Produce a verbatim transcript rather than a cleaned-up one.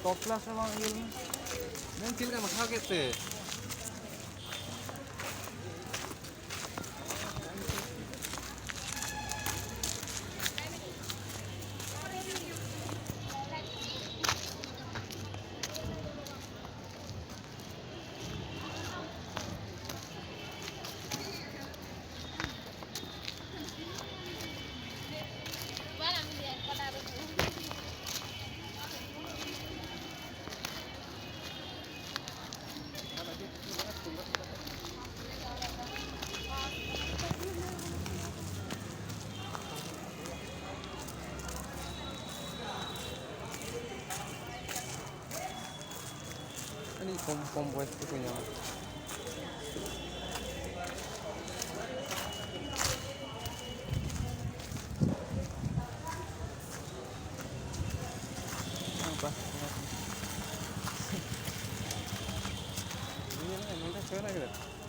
ᱴᱚᱯ class ᱨᱮ ᱵᱟᱝ ᱤᱭᱟᱹ ᱞᱮᱱᱟ᱾ ᱢᱮᱱ ᱪᱮᱫ ᱞᱮᱠᱟ ᱢᱟᱠᱷᱟᱣ ᱠᱮᱫ ᱛᱮ? ᱟᱹᱰᱤ ᱠᱚᱢ, ᱠᱚᱢ ᱵᱚᱭᱮᱥ ᱛᱮᱠᱚ ᱧᱟᱢᱟ᱾ ᱵᱟᱥ, ᱱᱚᱰᱮ ᱥᱮ ᱢᱮᱱᱟᱜ ᱠᱮᱫᱟ᱾